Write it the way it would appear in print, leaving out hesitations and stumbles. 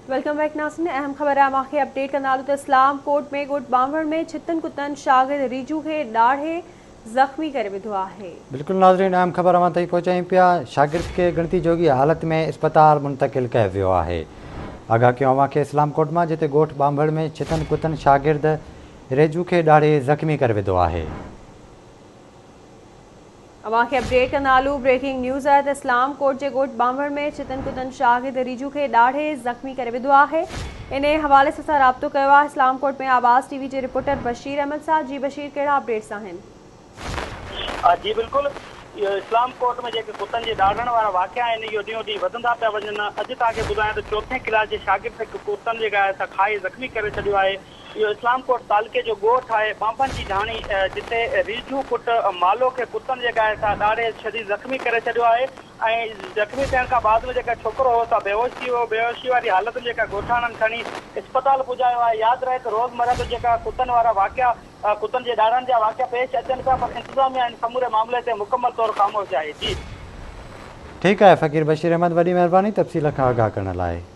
Welcome back ناظرين اهم خبر آهي اوهان کي اپڊيٽ ڪندا هلون ته اسلام ڪوٽ ۾ ڳوٺ ٻانڀڻ ۾ ڇتن ڪتن شاگرد ريجو کي ڏاڙهي زخمي ڪري وڌو آهي. بلڪل ناظرين اهم خبر اوهان تائين پهچايون پيا شاگرد کي ڳڻتي جوڳي حالت ۾ اسپتال منتقل ڪيو ويو آهي آگاهه ڪيون اوهان کي اسلام ڪوٽ مان جتي ڳوٺ ٻانڀڻ ۾ ڇتن ڪتن شاگرد ريجو کي ڏاڙهي زخمي ڪري وڌو آهي. اوهان کي اپڊيٽ ڪندا هلون بريڪنگ نيوز آهي ته اسلام ڪوٽ جي ڳوٺ ٻانڀڻ ۾ ڇتن ڪتن شاگرد ريجو کي ڏاڙهي زخمي ڪري وڌو آهي انهي حوالي سان اسان رابطو ڪيو آهي اسلام ڪوٽ ۾ آواز ٽي وي جي رپورٽر بشير احمد سان جي بشير ڪهڙا اپڊيٽس آهن. جي بلڪل اهو اسلام ڪوٽ ۾ جيڪي ڪتن جي ڏاڙهڻ وارا واقعا آهن اهو ڏينهون ڏينهن وڌندا پيا وڃن اڄ توهان کي ٻڌايان ته چوٿين ڪلاس جي شاگرد کي ڪتن جيڪا آهي سا کائي زخمي ڪري ڇڏيو آهي اهو اسلام ڪوٽ تعلقي جو ڳوٺ آهي، ٻانڀن جي ڍاڻي، جتي ريجهو پٽ مالو کي ڪتن جي ڳاهي سان ڏاڙهي شديد زخمي ڪري ڇڏيو آهي ۽ زخمي ٿيڻ کان بعد ۾ جيڪا ڇوڪرو هو سا بيهوش ٿي ويو، بيهوشي واري حالت ۾ جيڪا ڳوٺاڻن کڻي اسپتال پڄايو آهي، ياد رهي ته روزمره جو جيڪا ڪتن وارا واقعا ڪتن جي ڏاڙهڻ جا واقعا پيش اچن پيا پر انتظاميا ان سموري معاملي تي مڪمل طور خاموش آهي. جي. ٺيڪ آهي فقير بشير احمد وڏي مهرباني تفصيل کان آگاهه ڪرڻ لاء.